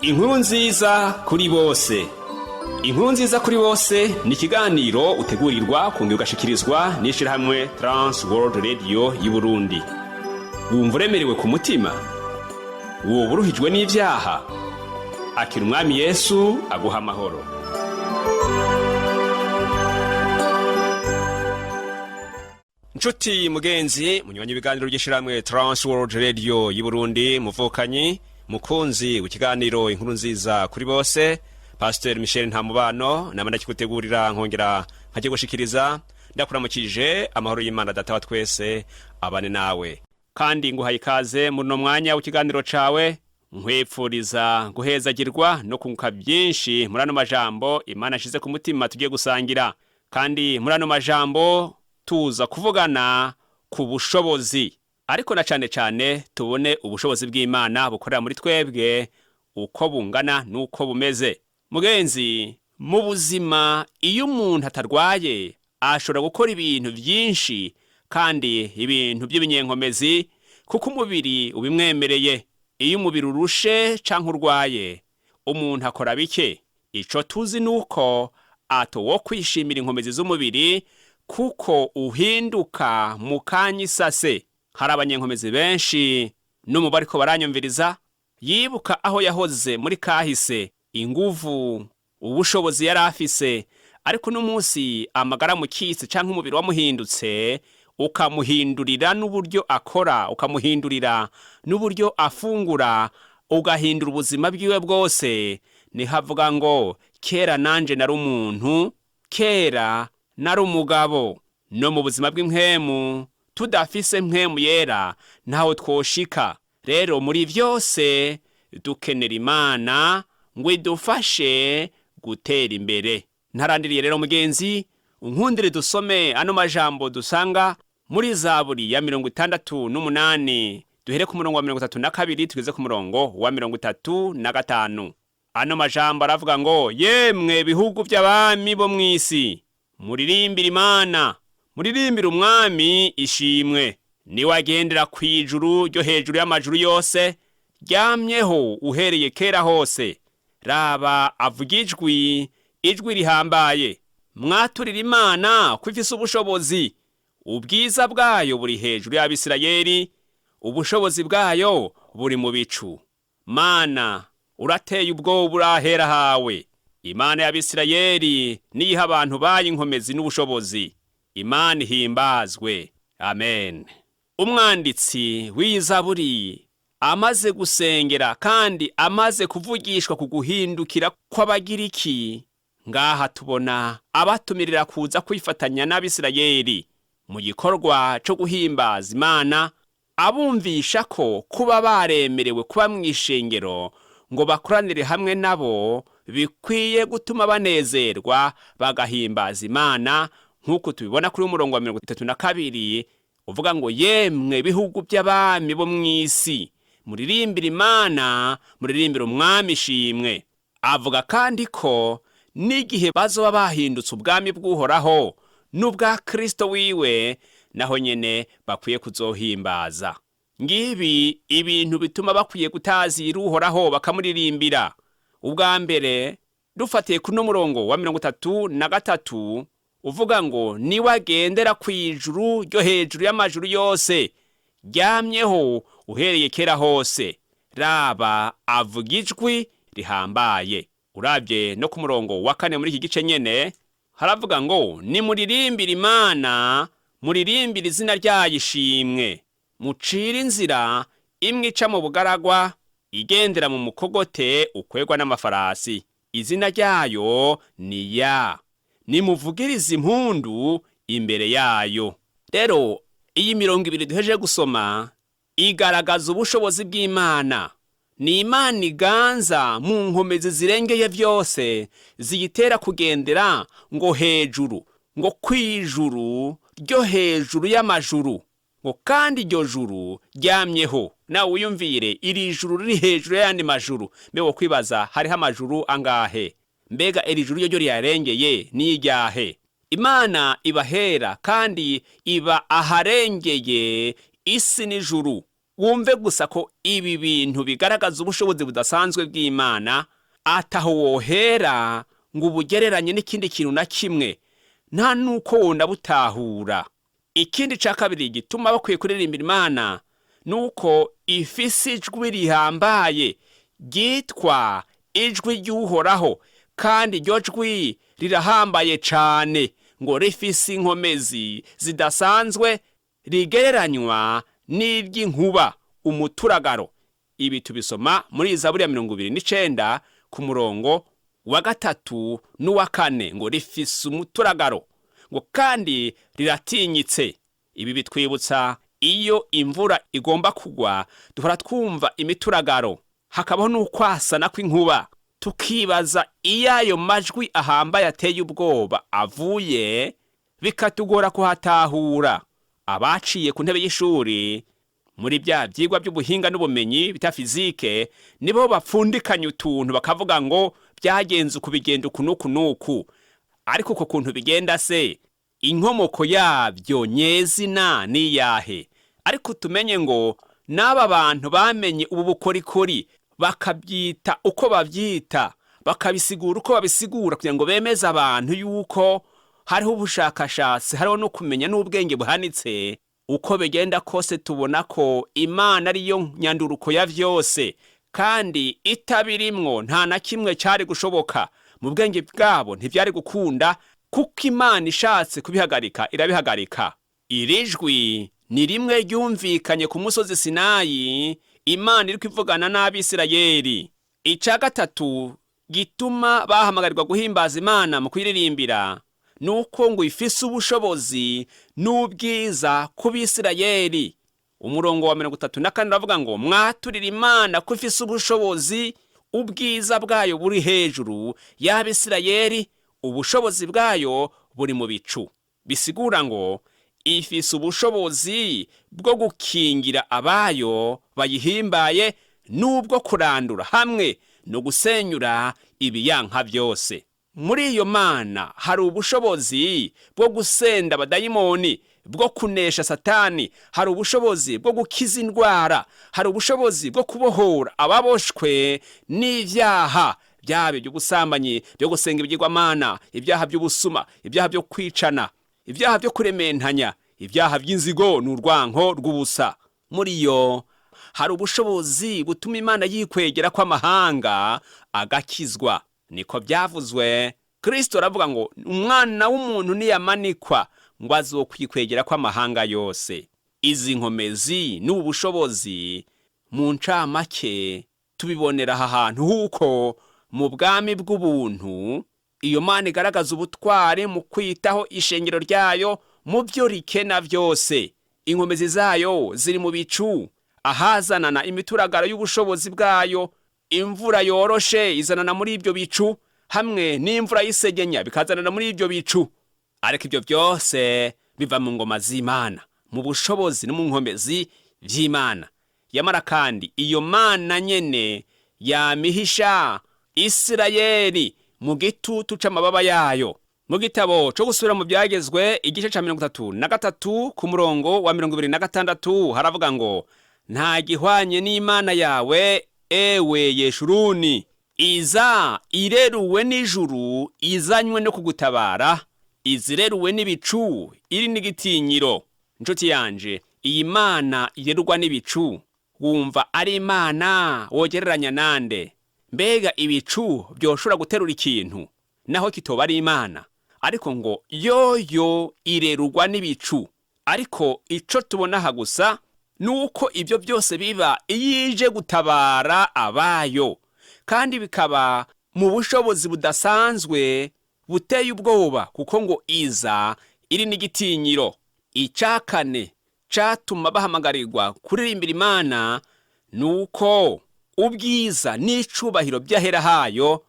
Inkuru nziza kuri bose. Inkuru nziza kuri bose ni ikiganiro utegurirwa kongera ugashikirizwa n'ishirahamwe Trans World Radio y'Uburundi. Wumva uremerewe ku mutima, woba uruhijwe n'ivyaha, akira Umwami Yesu aguha amahoro. Nshuti mugenzi munywanyi, ibiganiro by'ishirahamwe Trans World Radio y'Uburundi, muvukanyi mukunzi w'ikiganiro Inkuru nziza kuri bose, Pasteur Michel Ntamubano nama ndakigutegurira nkongera nkakigushikiriza, ndakuramukije. Amahoro y'Imana Data wa twese abane nawe, kandi nguhaye ikaze muri uno mwanya w'ikiganiro cawe, nkwipfuriza guhezagirwa no kunguka byinshi muri ano majambo Imana ashize ku mutima tugiye gusangira. Kandi muri ano majambo tuza kuvugana ku bushobozi, ariko na cane cane tubone ubushobozi bw'Imana bukorera muri twebwe uko bungana n'uko bumeze. Mugenzi, mu buzima iyo umuntu atarwaye ashobora gukora ibintu byinshi kandi ibintu by'ibinyenkomezi, kuko umubiri ubimwemereye. Iyo umubiri urushe canke urwaye, umuntu akora bike. Ico tuzi nuko ato kwishimira inkomezi z'umubiri, kuko uhinduka mu kanya isase. Hari abanyenkomezi benshi no bariko baranyumviriza yibuka aho yahoze muri kahise, inguvu, ubushobozi yari afise, ariko uno munsi amagara mukitse canke umubiri wamuhindutse, ukamuhindurira n'uburyo akora, ukamuhindurira n'uburyo afungura, ugahindura ubuzima bwiwe bwose. Niho avuga ngo: "Kera nanje nari umuntu, kera nari umugabo." No mu buzima bw'impwemu, tudafise Mpwemu Yera ntaho twoshika. Rero muri vyose dukenera Imana ngo idufashe gutera imbere. Ntarandiriye rero, mugenzi, unkundire dusome ano majambo dusanga muri Zaburi ya 68, duhere ku murongo wa 32 tugeze ku murongo wa 35. Ano majambo aravuga ngo: "Yemwe bihugu by'abami bo mw'isi, muririmbire Imana, muririmbire Umwami ishimwe. Niwe agendera ku ijuru ryo hejuru y'amajuru yose, ryamyeho uhereye kera hose. Raba, avuga ijwi, ijwi rihambaye. Mwaturira Imana ko ifise ubushobozi. Ubwiza bwayo buri hejuru y'Abisirayeli, ubushobozi bwayo buri mu bicu. Mana, urateye ubwoba, urahera hawe. Imana y'Abisirayeli niyiha abantu bayo inkomezi n'ubushobozi. Imana ihimbazwe. Amen." Umwanditsi w'iyi zaburi amaze gusengera kandi amaze kuvugishwa ku guhindukira kw'Abagiriki, ngaha tubona abatumirira kuza kwifatanya n'Abisirayeli mu gikorwa co guhimbaza Imana, abumvisha ko kuba baremerewe kuba mw'ishengero ngo bakoranire hamwe nabo bikwiye gutuma banezerwa bagahimbaza Imana, nk'uko tubibona kuri umurongo wa 32 uvuga ngo: "Yemwe bihugu by'abami bo mw'isi, muririmbire Imana, muririmbire Umwami ishimwe." Avuga kandi ko n'igihe bazoba bahindutse ubwami bw'Uhoraho n'ubwa Kristo wiwe, naho nyene bakwiye kuzohimbaza. Ngibi ibintu bituma bakwiye gutazira Uhoraho bakamuririmbira. Ubwa mbere, dufatiye kuno murongo wa 33 uvuga ngo: "Niwe agendera ku ijuru ryo hejuru y'amajuru yose, ryamyeho uhereye kera hose. Raba, avuga ijwi rihambaye." Urabye no ku murongo wa 4 muri iki gice nyene, haravuga ngo: "Nimuririmbire Imana, muririmbire izina ryayo ishimwe. Mucire inzira imwe ica mu bugaragwa, igendera mu mukogote ukwegwa n'amafarasi. Izina ryayo ni Ya. Nimuvugirize impundu imbere yayo." Rero iyi mirongo ibiri duhejeje gusoma igaragaza ubushobozi bw'Imana. Ni Imana iganza mu nkomezi zirengeye vyose, ziyitera kugendera ngo hejuru, ngo kwijuru ryo hejuru y'amajuru, ngo kandi iryo juru ryamyeho. Nawe wiyumvire iri juru riri hejuru y'ayandi majuru. Mbe wo kwibaza hariho amajuru angahe? Mbega iri juru ryo riyarengeye ni iryahe? Imana ibahera kandi iba aharengeye isi n'ijuru. Wumve gusa ko ibi bintu bigaragaza ubushobozi budasanzwe bw'Imana, ataho wohera ngo ubugereranye n'ikindi kintu na kimwe, nta nuko wonda butahura. Ikindi ca kabiri gituma bakwiye kuririmbira Imana nuko ifise ijwi rihambaye ryitwa ijwi ry'Uhoraho, kandi iryo jwi rirahambaye cane, ngo rifise inkomezi zidasanzwe, rigereranywa n'iry'inkuba, umuturagaro. Ibi tubisoma muri Zaburi ya 29 ku murongo wa 3 n'uwa 4, ngo rifise umuturagaro, ngo kandi riratinyitse. Ibi bitwibutsa iyo imvura igomba kugwa, duhora twumva imituragaro, hakabaho n'ukwasana kw'inkuba, tukibaza iyo ayo majwi ahambaye ateye ubwoba avuye, bikatugora kuhatahura. Abaciye ku ntebe y'ishuri muri bya byigwa by'ubuhinga n'ubumenyi bita fizike nibo bapfundikanya utuntu bakavuga ngo byagenze uku, bigenda uku n'uku n'uku. Ariko uko kuntu bigenda se, inkomoko yabyo nyezina niyahe? Ariko tumenye ngo n'aba bantu bamenye ubu bukorikori, bakabyita uko babyita, bakabisigura uko babisigura, kugira ngo bemeze abantu yuko hariho ubushakashatsi, hariho no kumenya n'ubwenge buhanitse. Uko bigenda kose, tubona ko Imana ariyo nyanduruko ya vyose, kandi itabirimwo nta na kimwe cyari gushoboka. Mu bwenge bwabo ntibyari gukunda, kuko Imana ishatse kubihagarika irabihagarika. Iri jwi ni rimwe ryumvikanye ku musozi Sinayi, Imana iri kwivugana n'Abisirayeli. Icya gatatu gituma bahamagarirwa guhimbaza Imana mu kuyiririmbira ni uko ngo ifise ubushobozi n'ubwiza ku Bisirayeli. Umurongo wa 34 uravuga ngo: "Mwaturire Imana ko ifise ubushobozi, ubwiza bwayo buri hejuru y'Abisirayeli, ubushobozi bwayo buri mu bicu." Bisigura ngo ifise ubushobozi bwo gukingira abayo bayihimbaye, n'ubwo kurandura hamwe no gusenyura ibiyanka byose. Muri iyo Mana hari ubushobozi bwo gusenda abadayimoni, bwo kunesha Satani, hari ubushobozi bwo gukiza indwara, hari ubushobozi bwo kubohora ababoshwe n'ibyaha byaba iby'ubusambanyi, byo gusenga ibigirwamana, ibyaha by'ubusuma, ibyaha byo kwicana, ibyaha byo kurementanya, ibyaha by'inzigo n'urwanko rw'ubusa. Muri yo hari ubushobozi butuma Imana yikwegera kw'amahanga agakizwa. Niko byavuzwe. Kristo aravuga ngo umwana w'umuntu niyamanikwa, ngo azokwikwegera kw'amahanga yose. Izi nkomezi n'ubu bushobozi mu ncamake tubibonera aha hantu, huko mu bwami bw'ubuntu iyo Mana igaragaza ubutwari mu kwitaho ishengero ryayo mu byo rikena byose. Inkomezi zayo ziri mu bicu, ahazanana imituragaro y'ubushobozi bwayo. Imvura yoroshe izanana muri ibyo bicu, hamwe n'imvura y'isegenya bikazanana muri ibyo bicu. Ariko ibyo byose biva mu ngoma z'Imana, mu bushobozi no mu nkomezi by'Imana. Yamara kandi iyo Mana nyene yamihisha Isirayeli mu gitutu c'amababa yayo. Mu gitabo co gusubira mu byagezwe, igice ca 33 ku murongo wa 26, haravuga ngo: "Nta gihwanye n'Imana yawe, ewe Yeshuruni, iza ireruwe n'ijuru izanywe no kugutabara, izireruwe n'ibicu iri n'igitinyiro." Inshuti yanje, iyi Mana irerurwa n'ibicu wumva ari Imana wogereranya nande? Mbega ibicu byoshobora guterura ikintu naho kitoba ari Imana? Ariko ngo yoyo irerurwa n'ibicu. Ariko ico tubona aha gusa nuko ibyo byose biba iyo ije gutabara abayo, kandi bikaba mu bushobozi budasanzwe buteye ubwoba, kuko ngo iza iri n'igitinyiro. Icakane catuma bahamagarirwa kuririmbira Imana nuko ubwiza n'icubahiro by'ahera hayo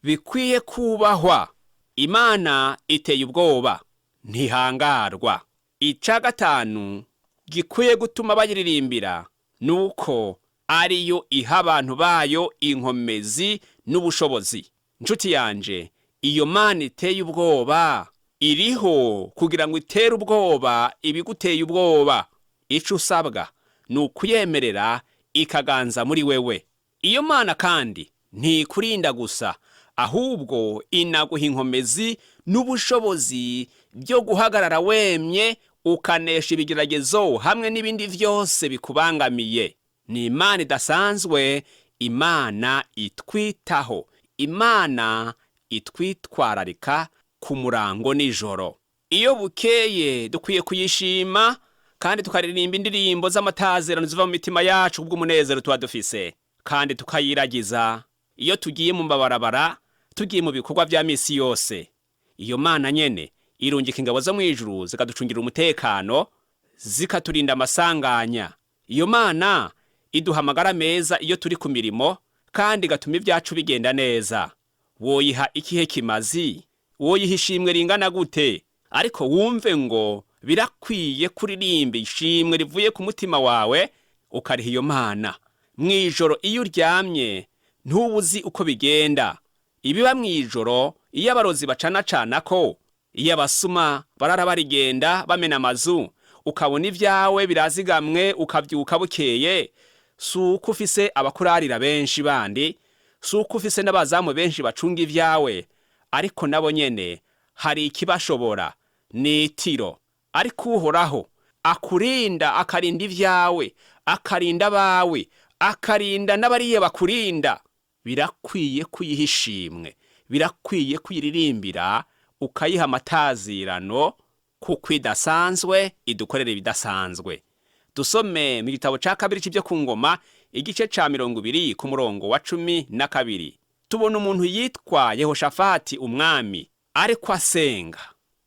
bikwiye kubahwa. Imana iteye ubwoba, ntihangarwa. Ica gatanu gikwiye gutuma bayiririmbira nuko ariyo iha abantu bayo inkomezi n'ubushobozi. Nshuti yanje, iyo Mana iteye ubwoba iriho kugira ngo itere ubwoba ibiguteye ubwoba. Ico usabwa Ni ukuyemerera ikaganza muri wewe. Iyo mana kandi ntikurinda gusa, ahubwo inaguha inkomezi n'ubushobozi byo guhagarara wemye, ukanesha ibigeragezo hamwe n'ibindi vyose bikubangamiye. Ni imana idasanzwe, imana itwitaho, imana itwitwararika ku murango nijoro. Iyo bukeye dukwiye kuyishima kandi tukaririmba indirimbo z'amatazerano ziva mu mitima yacu kubw'umunezero tuba dufise, kandi tukayiragiza iyo tugiye mu mabarabara, tugiye mu bikorwa vya misi yose. Iyo mana nyene irungika ingabo zo mw'ijuru zikaducungira umutekano, zikaturinda amasanganya. Iyo mana iduha amagara meza iyo turi ku mirimo, kandi igatuma ibyacu bigenda neza. Woyiha ikihe kimazi? Woyiha ishimwe ringana gute? Ariko wumve ngo birakwiye kuririmba ishimwe rivuye ku mutima wawe, ukariha iyo mana. Mw'ijoro iyo uryamye ntuba uzi uko bigenda. Ibiba mw'ijoro, iyo abarozi bacanacana ko, iyo abasuma barara barigenda bamena amazu, ukabona ibyawe birazigamwe, ukabyuka bukeye, si uko ufise abakurarira benshi bandi, si uko ufise n'abazamu benshi bacunga ibyawe, ariko nabo nyene hari ikibashobora, ni itiro. Ariko uhoraho akurinda, akarinda ibyawe, akarinda abawe, akarinda n'abariye bakurinda. Birakwiye kuyiha ishimwe, birakwiye kuyiririmbira, ukayiha amatazirano, kuko idasanzwe, idukorera ibidasanzwe. Dusome mu gitabo ca kabiri c'ibyo ku ngoma, igice ca 20 ku murongo wa 12. Tubona umuntu yitwa Yehoshafati umwami ariko asenga.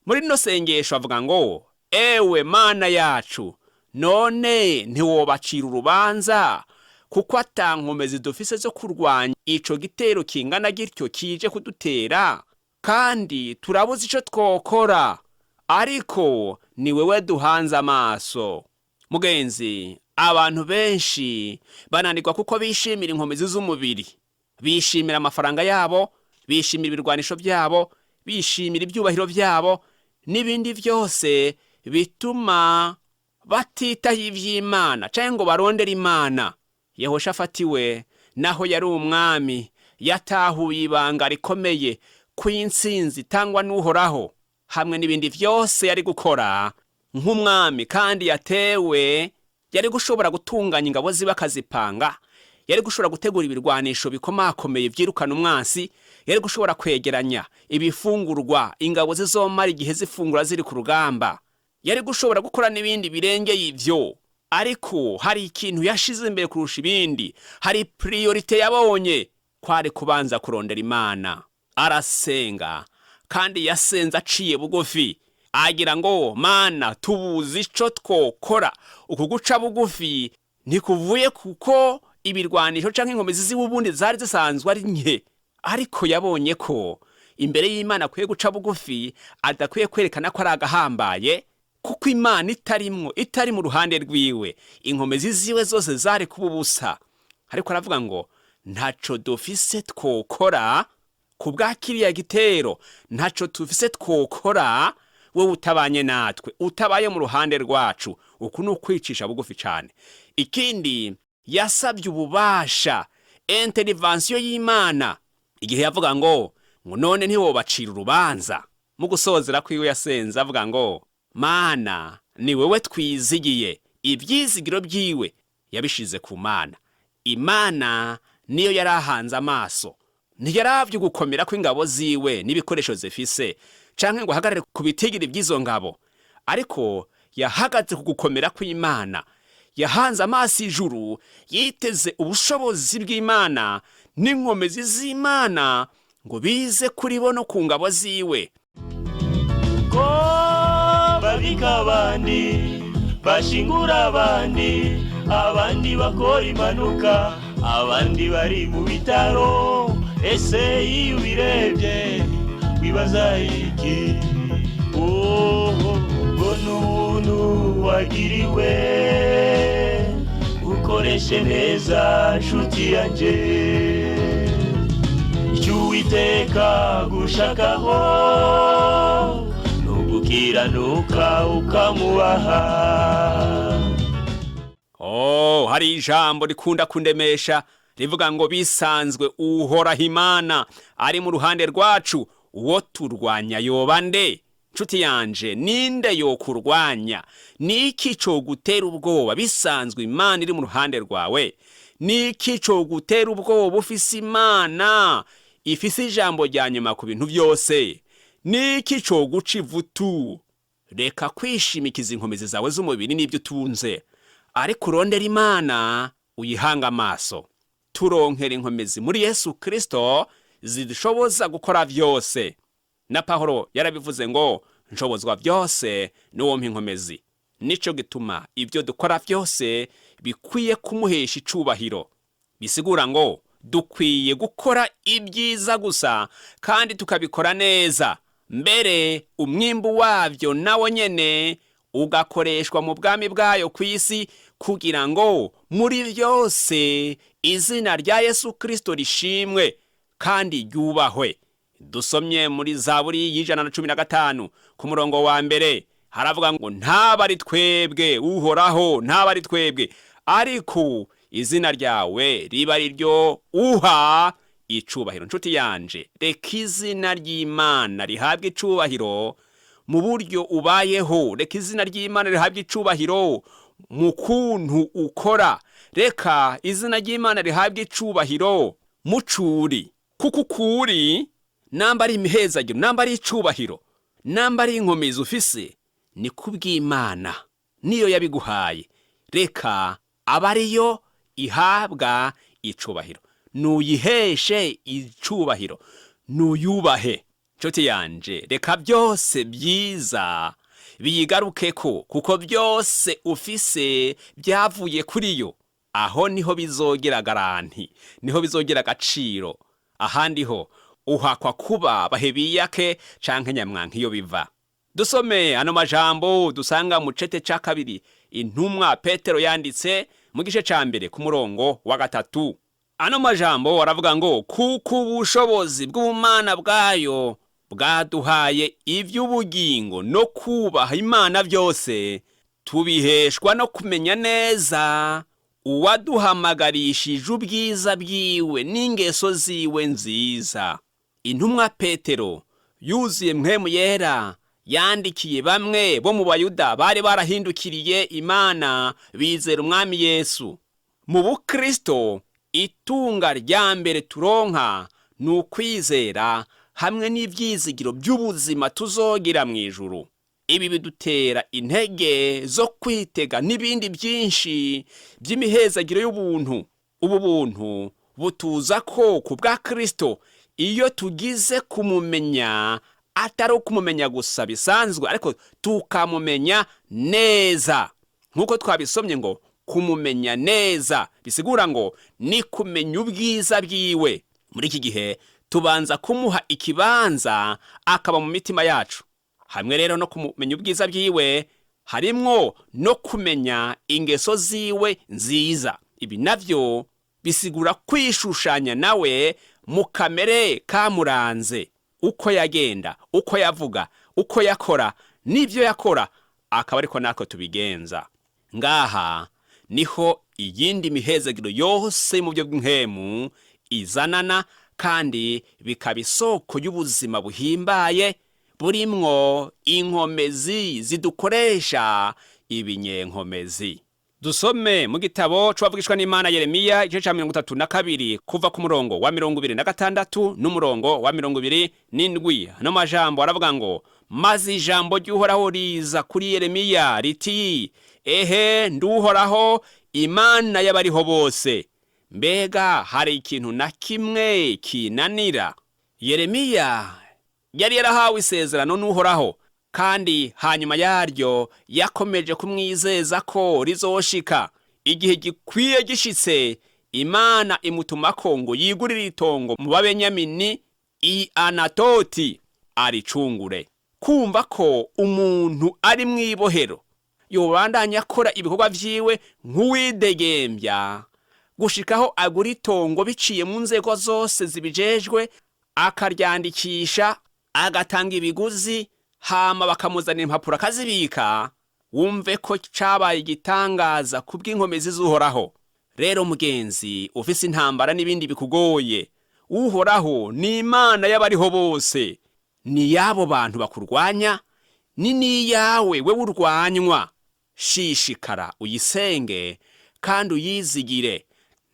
Muri rino sengesho avuga ngo: "Ewe mana yacu, none ntiwobacira urubanza, kuko ata nkomezi dufise zo kurwanya ico gitero kingana gityo kije kudutera, kandi turabuze ico twokora, ariko ni wewe duhanze amaso." Mugenzi, abantu benshi bananirwa kuko bishimira inkomezi z'umubiri, bishimira amafaranga yabo, bishimira ibirwanisho byabo, bishimira ibyubahiro byabo n'ibindi byose bituma batitaho iby'imana cyangwa ngo barondere imana. Yehoshafati we, naho yari umwami, yatahuye ibanga rikomeye ku intsinzi itangwa n'uhoraho hamwe n'ibindi byose yari gukora nk'umwami kandi yatewe. Yari gushobora gutunganya ingabo ziwe akazipanga, yari gushobora gutegura ibirwanisho bikomakomeye byirukana umwansi, yari gushobora kwegeranya ibifungurwa ingabo zizomara igihe zifungura ziri ku rugamba, yari gushobora gukora n'ibindi birengeye ivyo. Ariko hari ikintu yashize imbere kurusha ibindi, hari priorité yabonye, kwari kubanza kurondera imana. Arasenga, kandi yasenze aciye bugufi, agira ngo: "Mana, tubuze ico twokora." Uku guca bugufi ntikuvuye kuko ibirwanisho canke inkomezi ziwe ubundi zari zisanzwe ari nke, ariko yabonye ko imbere y'imana akwiye guca bugufi, adakwiye kwerekana ko ari agahambaye, kuko imana itarimwo, itari mu ruhande rwiwe, inkomezi ziwe zose zari kuba ubusa. Ariko aravuga ngo: "Ntaco dufise twokora ku bwa kiriya gitero, ntaco tufise twokora wowe utabanye natwe, utabaye mu ruhande rwacu." Uku ni ukwicisha bugufi cyane. Ikindi, yasabye ububasha, intervention y'imana, igihe yavuga ngo: "None ntiwobacira urubanza?" Mu gusozera kwiwe yasenze avuga ngo: "Mana, ni wewe twizigiye." Ibyizigiro byiwe yabishize ku mana. Imana niyo yari ahanze amaso. Ntiyaravye ugukomera kw'ingabo ziwe n'ibikoresho zifise, canke ngo ahagarare ku bitigiri by'izo ngabo, ariko yahagaze ku gukomera kw'imana. Yahanze amaso ijuru, yiteze ubushobozi bw'imana n'inkomezi z'imana ngo bize kuri bo no ku ngabo ziwe. Ko babika abandi, bashingura abandi, abandi bakora impanuka, abandi bari mu bitaro, ese iyo ubirebye wibaza iki? Oh, bona ubuntu wagiriwe, ukoreshe neza nshuti yanjye. Icyo uwiteka gushakaho ni ugukiranuka ukamubaha. Oh, hari ijambo rikunda kundemesha rivuga ngo bisanzwe Uhoraho Imana ari mu ruhande rwacu, uwo turwanya yoba nde? Nshuti yanje, ninde yokurwanya? Niki cogutera ubwoba bisanzwe Imana iri mu ruhande rwawe? Niki cogutera ubwoba ufise Imana ifise ijambo rya nyuma ku bintu byose? Niki coguca ivutu? Reka kwishimikiza inkomezi zawe z'umubiri n'ibyo utunze, ariko urondera Imana uyihanga amaso. Turonkera inkomezi muri Yesu Kristo zidushoboza gukora byose. Na Pawulo yarabivuze ngo nshobozwa byose n'uwo mpa inkomezi. Nico gituma ibyo dukora byose bikwiye kumuhesha icubahiro. Bisigura ngo dukwiye gukora ibyiza gusa kandi tukabikora neza, mbere umwimbu wabyo nawo nyene ugakoreshwa mu bwami bwayo ku isi, kugira ngo muri byose izina rya Yesu Kristo rishimwe kandi ryubahwe. Dusomye muri Zaburi y'115 ku murongo wa mbere, haravuga ngo ntaba ari twebwe Uhoraho, ntaba ari twebwe, ariko izina ryawe riba ari ryo uha icubahiro. Nshuti yanje, reka izina ry'Imana rihabwe icubahiro mu buryo ubayeho. Reka izina ry'Imana rihabwe icubahiro mu kuntu ukora. Reka izina ry'Imana rihabwe icubahiro mu curi, kuko ukuri namba ari imihezagiro, namba ari icubahiro, namba ari inkomezi ufise, ni kubw'Imana niyo yabiguhaye. Reka aba ariyo ihabwa icubahiro, nuyiheshe icubahiro, nuyubahe. Nshuti yanje, reka byose byiza biyigarukeko, kuko byose ufise byavuye kuri yo. Aho niho bizogera garanti, niho bizogera agaciro. Ahandi ho uhakwa kuba bahebiyake canke nyamwanka iyo biva. Dusome ano majambo dusanga mu cete ca kabiri intumwa Petero yanditse mu gice ca mbere ku murongo wa 3. Ano majambo aravuga ngo kuko ubushobozi bw'ubumana bwayo bwaduhaye ivy'ubugingo no kubaha Imana byose, tubiheshwa no kumenya neza uwaduhamagarishije ubwiza bwiwe n'ingeso ziwe nziza. Intumwa Petero yuzuye Mpwemu Yera yandikiye bamwe bo mu Bayuda bari barahindukiriye Imana bizera Umwami Yesu. Mu Bukristo itunga rya mbere turonka ni ukwizera hamwe n'ivyizigiro by'ubuzima tuzogira mu ijuru. Ibi bidutera intege zo kwitega n'ibindi byinshi by'imihezagiro y'ubuntu. Ubu buntu butuza ko ku bwa Kristo iyo tugize kumumenya, atari ukumumenya gusa bisanzwe, ariko tukamumenya neza. Nk'uko twabisomye ngo kumumenya neza bisigura ngo ni kumenya ubwiza bwiwe. Muri iki gihe tubanza kumuha ikibanza akaba mu mitima yacu. Hamwe rero no kumumenya ubwiza bwiwe harimwo no kumenya ingeso ziwe nziza. Ibi navyo bisigura kwishushanya nawe mu kamere kamuranze, uko yagenda, uko yavuga, uko yakora n'ivyo yakora, akaba ariko natwe tubigenza. Ngaha niho iyindi mihezagiro yose mu byo bw'inkemu izanana, kandi bikaba isoko y'ubuzima buhimbaye burimwo inkomezi zidukoresha ibinyenkomezi. Dusome mu gitabo c'uwavugishwa n'Imana Yeremiya igice ca 32 kuva ku murongo wa 26 n'umurongo wa 27. Ano majambo aravuga ngo maze ijambo ry'Uhoraho riza kuri Yeremiya riti ehe, nduhoraho Imana y'abariho bose, mbega hari ikintu na kimwe kinanira? Yeremiya yari yarahawe isezerano n'Uhoraho, kandi hanyuma yaryo yakomeje kumwizeza ko rizoshika. Igihe gikwiye gishitse, Imana imutumako ngo yigurire itongo mu Babenyamini i Anatoti aricungure. Kumva ko umuntu ari mw'ibohero yobandanya akora ibikorwa vyiwe nk'uwidegembya gushikaho agura itongo biciye mu nzego zose zibijejwe, akaryandikisha, agatanga ibiguzi, hama bakamuzanira impapuro akazibika. Wumve ko cabaye igitangaza kubw'inkomezi z'Uhoraho. Rero mugenzi ufise intambara n'ibindi bikugoye, Uhoraho ni Imana y'abariho bose. Ni y'abo bantu bakurwanya, ni n'iyawe wewe urwanywa. Shishikara uyisenge kandi uyizigire.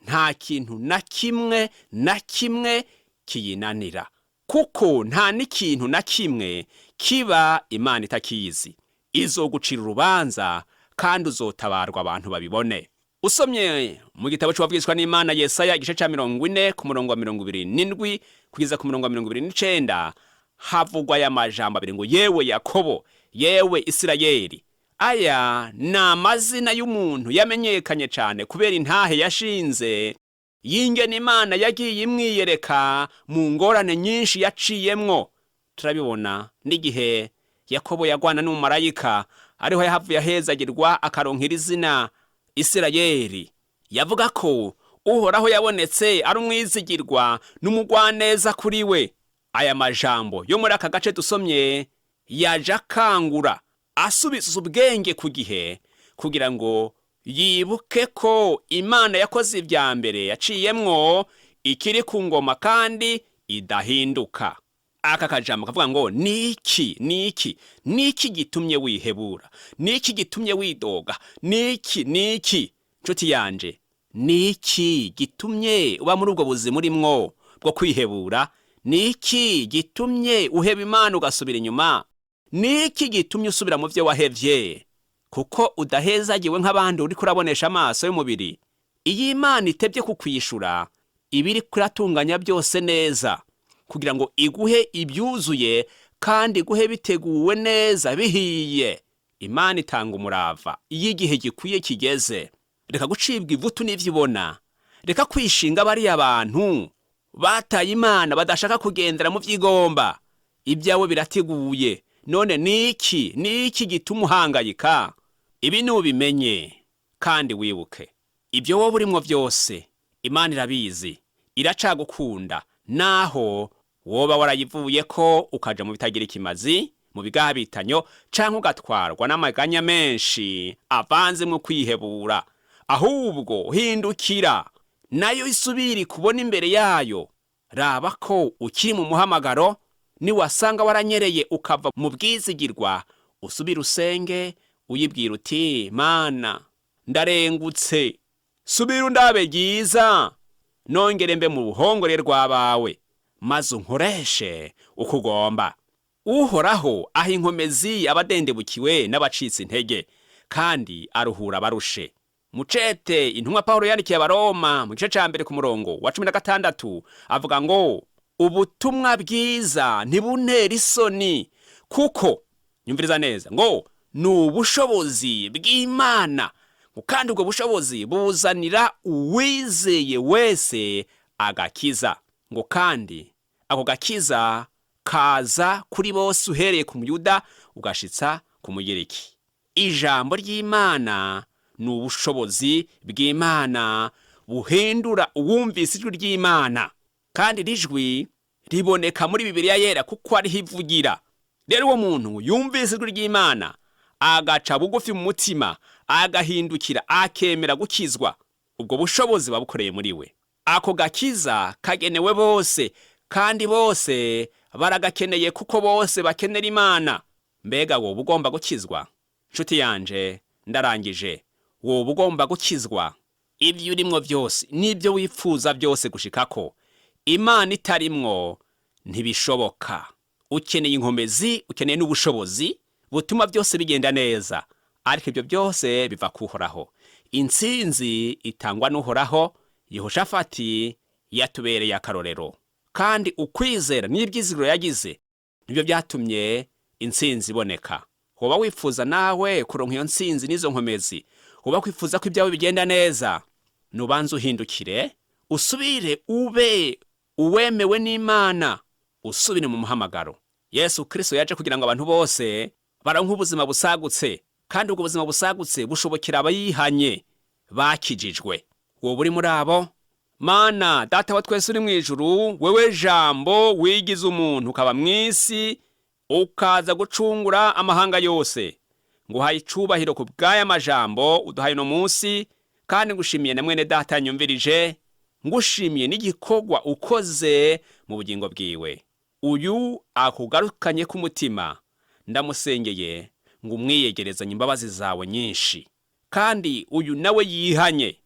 Nta kintu na kimwe na kimwe kiyinanira, kuko nta n'ikintu na kimwe kiba Imana itakizi. Izogucira urubanza kandi uzotabarwa abantu babibone. Usomye mu gitabo c'uwavugishwa n'Imana Yesaya, igice ca 40, ku murongo wa 27 kugeza ku murongo wa 29, havugwa aya majambo abiri ngo: "Yewe Yakobo, yewe Isirayeli." Aya ni amazina y'umuntu yamenyekanye cyane kubera intahe yashinze y'ingene Imana yagiye imwiyereka mu ngorane nyinshi yaciyemwo. Turabibona n'igihe Yakobo yagwana n'umumarayika, ariho yahavuye ahezagirwa akaronkera izina Isirayeli. Yavuga ko Uhoraho yabonetse ari umwizigirwa n'umugwaneza kuri we. Aya majambo yo muri aka gace dusomye yaje akangura, asubiza ubwenge ku gihe, kugira ngo yibuke ko Imana yakoze ibya mbere yaciyemwo ikiri ku ngoma kandi idahinduka. Aka kajambo kavuga ngo: "Niki, niki, niki gitumye wihebura? Niki gitumye widoga? Niki, niki, nshuti yanje? Niki gitumye uba muri ubwo buzima urimwo bwo kwihebura? Niki gitumye uheba Imana ugasubira inyuma? Niki gitumye usubira mu byo wahevye kuko udahezagiwe nk'abandi uriko urabonesha amaso y'umubiri?" Iyo Imana itebye kukwishura, iba iriko iratunganya byose neza kugira ngo iguhe ibyuzuye kandi iguhe biteguwe neza, bihiye. Imana itanga umurava iyo igihe gikwiye kigeze. Reka gucibwa ivutu n'ivyo ibona. Reka kwishinga bariya bantu bataye Imana, badashaka kugendera mu vy'igomba. Ibyawe birateguye. None niki, niki gituma uhangayika? Ibi nubimenye kandi wibuke: ibyo wowe urimwo byose, Imana irabizi, iracagukunda, naho woba warayivuye ko ukaja mu bitagira ikimazi, mu bigabitanyo, canke ugatwarwa n'amaganya menshi avanzemwo kwihebura. Ahubwo hindukira, nayo isubiri kubona imbere yayo. Raba ko ukiri mu muhamagaro. Niwasanga waranyereye ukava mu bwizigirwa, usubire usenge, uyibwira uti: "Mana, ndarengutse, subira undabe ryiza, nongere mbe mu buhongore rw'abawe, maze unkoreshe uko ugomba." Uhoraho aha inkomezi abadendebukiwe n'abacitse intege, kandi aruhura abarushe. Mucete intumwa Pawulo yandikiye Abaroma, mu gice ca 1, ku murongo wa 16, avuga ngo: "Ubutumwa bwiza ntibuntera isoni, kuko," nyumviriza neza, ngo "ni ubushobozi bw'Imana, kandi ubwo bushobozi buzanira uwizeye wese agakiza," ngo kandi ako gakiza kaza kuri bose, uhereye ku Muyuda ugashitsa ku Mugiriki. Ijambo ry'Imana ni ubushobozi bw'Imana buhindura uwumvise ijwi ry'Imana, kandi iri jwi riboneka muri Bibiliya Yera kuko ariho ivugira. Rero uwo muntu yumvise ijwi ry'Imana, agaca bugufi mu mutima, agahindukira, akemera gukizwa, ubwo bushobozi babukoreye muri we. Ako gakiza kagenewe bose, kandi bose baragakeneye, kuko bose bakenera Imana. Mbega wowe ugomba gukizwa? Nshuti yanje, ndarangije. Wowe ugomba gukizwa, ibyo urimwo byose n'ibyo wifuza byose gushikako, Imana itarimwo ntibishoboka. Ukeneye inkomezi, ukeneye n'ubushobozi butuma byose bigenda neza, ariko ibyo byose biva kuhoraho. Intsinzi itangwa n'Uhoraho. Yehoshafati yatubereye akarorero, kandi ukwizera n'ibyizigiro yagize nibyo byatumye intsinzi iboneka. Woba wifuza nawe kuronka iyo ntsinzi n'izo nkomezi, woba kwifuza ko ibyawe bigenda neza, nubanza uhindukire, usubire ube uwemewe n'Imana, usubire mu muhamagaro. Yesu Kristo yaje kugira ngo abantu bose baronke ubuzima busagutse, kandi ubwo buzima busagutse bushobokera abayihanye bakijijwe. Wowe uri muri abo? Mana Data wa twese uri mu ijuru, wewe Jambo wigize umuntu ukaba mu isi, ukaza gucungura amahanga yose. Nguhaye icubahiro ku bw'aya majambo uduhaye uno munsi, kandi ngushimiye na mwene data yanyumvirije, ngushimiye n'igikorwa ukoze mu bugingo bwiwe. Uyu akugarukanye k'umutima, ndamusengeye ngo umwiyegerezanye imbabazi zawe nyinshi. Kandi uyu nawe yihanye,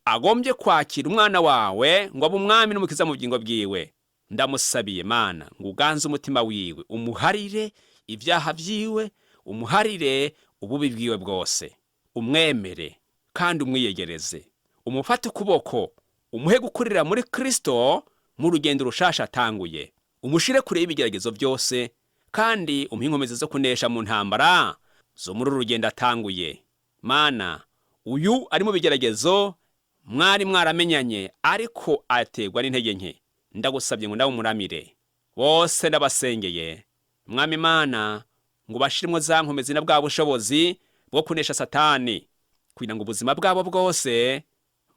agombye kwakira umwana wawe ngo abe umwami n'umukiza mu bugingo bwiwe. Ndamusabiye Mana ngo uganze umutima wiwe, umuharire ibyaha byiwe, umuharire ububi bwiwe bwose, umwemere kandi umwiyegereze, umufate ukuboko, umuhe gukurira muri Kristo mu rugendo rushasha atanguye, umushire kure y'ibigeragezo byose, kandi umuhe inkomezi zo kunesha mu ntambara zo muri uru rugendo atanguye. Mana, uyu ari mu bigeragezo mwari mwaramenyanye, ariko aterwa n'intege nke, ndagusabye ngo nawe umuramire. Bose ndabasengeye, Mwami Mana, ngo bashiremo za nkomezi na bwa bushobozi bwo kunesha Satani, kugira ngo ubuzima bwabo bwose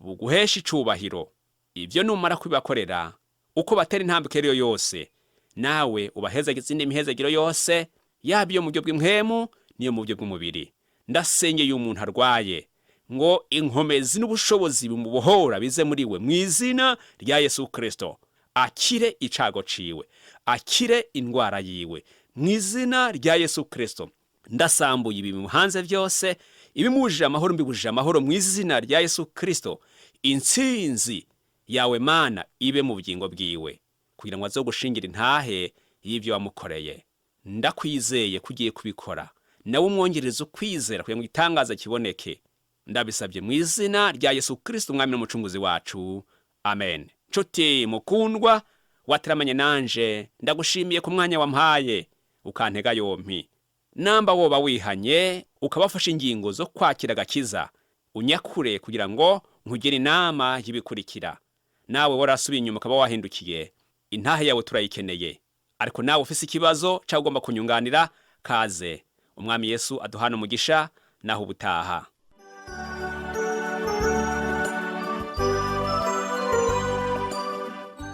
buguheshe icubahiro. Ibyo numara kubibakorera, uko batera intambwe iyo yose, nawe ubahezagize izindi mihezagiro yose, yaba iyo mu buryo bw'impwemu n'iyo mu buryo bw'umubiri. Ndasengeye umuntu arwaye ngo inkomezi n'ubushobozi bimubohora bize muri we mu izina rya Yesu Kristo, akire icago ciwe, akire indwara yiwe mu izina rya Yesu Kristo. Ndasambuye ibimuhanze byose, ibimubujije amahoro mbibujije amahoro mu izina rya Yesu Kristo. Intsinzi yawe Mana ibe mu bugingo bwiwe, kugira ngo azogushingira intahe y'ibyo wamukoreye. Ndakwizeye ko ugiye kubikora, nawe umwongereze ukwizera kugira ngo igitangaza kiboneke. Ndabisabye mu izina rya Yesu Kristo, umwami n'umucunguzi wacu, amen. Nshuti mukundwa wateramanye nanje, ndagushimiye ku mwanya wampaye ukantega yompi. Namba woba wihanye ukabafasha ingingo zo kwakira agakiza, unyakure kugira ngo nkugire inama y'ibikurikira. Nawe warasubiye inyuma ukaba wahindukiye, intahe yawe turayikeneye. Ariko nawe ufise ikibazo cyangwa ugomba kunyunganira, kaze. Umwami Yesu aduhana umugisha. Naho ubutaha.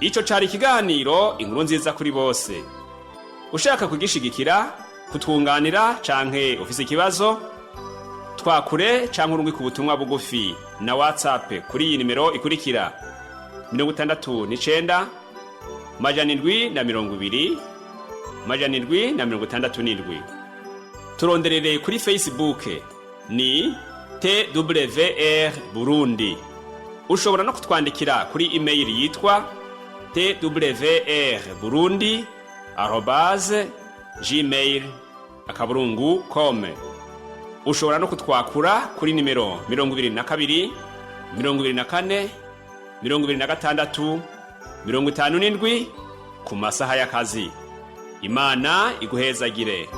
Ico cari ikiganiro Inkuru Nziza kuri Bose. Ushaka kugishigikira, kutwunganira canke ufise ikibazo, twakure canke urungike ubutumwa bugufi na WhatsApp kuri iyi nimero ikurikira: 69 720 767. Turonderere kuri Facebook ni TWR Burundi. Ushobora no kutwandikira kuri email yitwa twrburundi@gmail.com. Ushobora no kutwakura kuri nimero 22 24 26 57 ku masaha y'akazi. Imana iguhezagire.